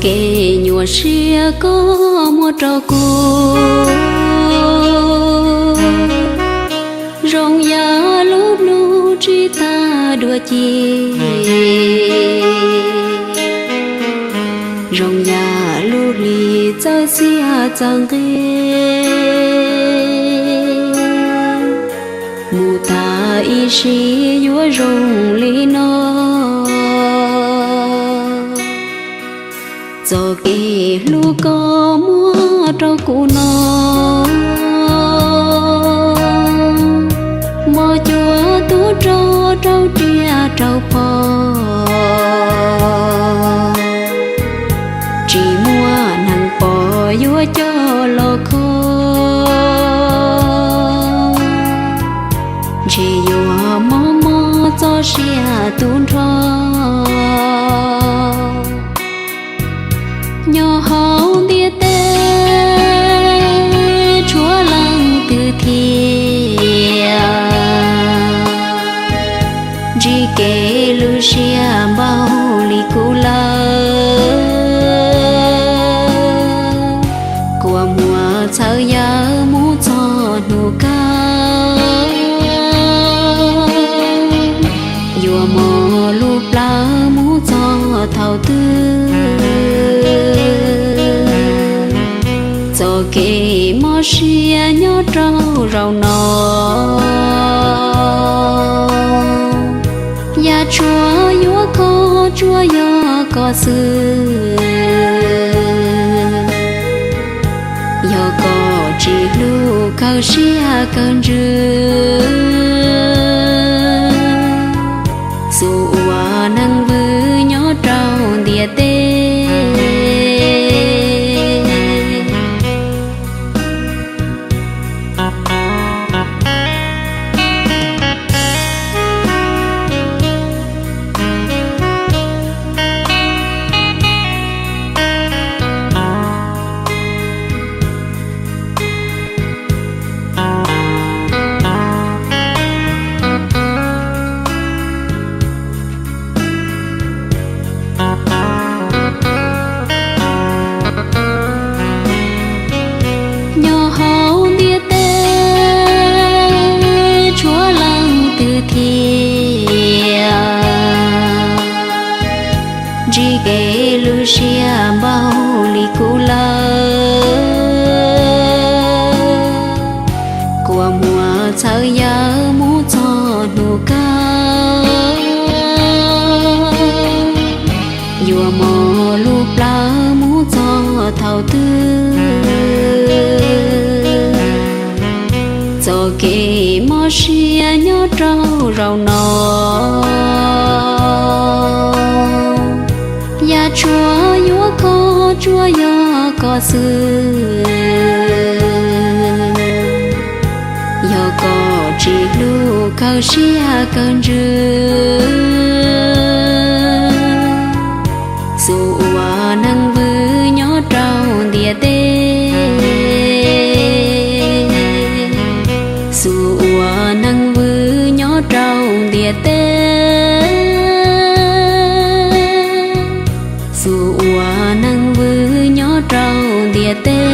Kev nyuaj siab koj muab rau kuv zoo yam lub hnub tsis tag dua ci, zoo yam lub hli txawj xiab txawj nqig. Mus tag ib sim yuav zoo li no, txoj kev hlub koj muab rau kuv no, mos cuav tub rog rau riam rau pog, tsis muaj neeg pom yuav coj los kho. Ntshe yuav mob mob txoj sia tu nrho, nyob hauv ntiaj teb tshuav leej twg thiab, ntsib kev lwj siab npaum li kuv lawm. Kua muag txhawv yawg mus txog hnub kawg, yuav mob lub plawv mus txog thaum twg. Txoj kev mob siab nyob rau zaum no, yav tshuav yuav koj tsuas yog koj xwb. Yog koj tsis hlub kawg siab kawg ntsws, xub ua neeg vwm nyob rau ntiaj teb. Nyob hauv ntiaj teb tshuav leej twg thiab, ntsib kev lwj siab npaum li kuv lawm. Kua muag txhawv yawg mus txog hnub kawg, yuav mob lub plawv mus txog thaum twg. Txoj kev mob siab nyob rau zaum no, yav tshuav yuav koj tsuas yog koj xwb. Yog koj tsis hlub kawg siab kawg ntsws, xub ua neeg vwm nyob rau ntiaj teb, xub ua neeg vwm nyob rau ntiaj teb, xub ua neeg vwm nyob rau ntiaj teb.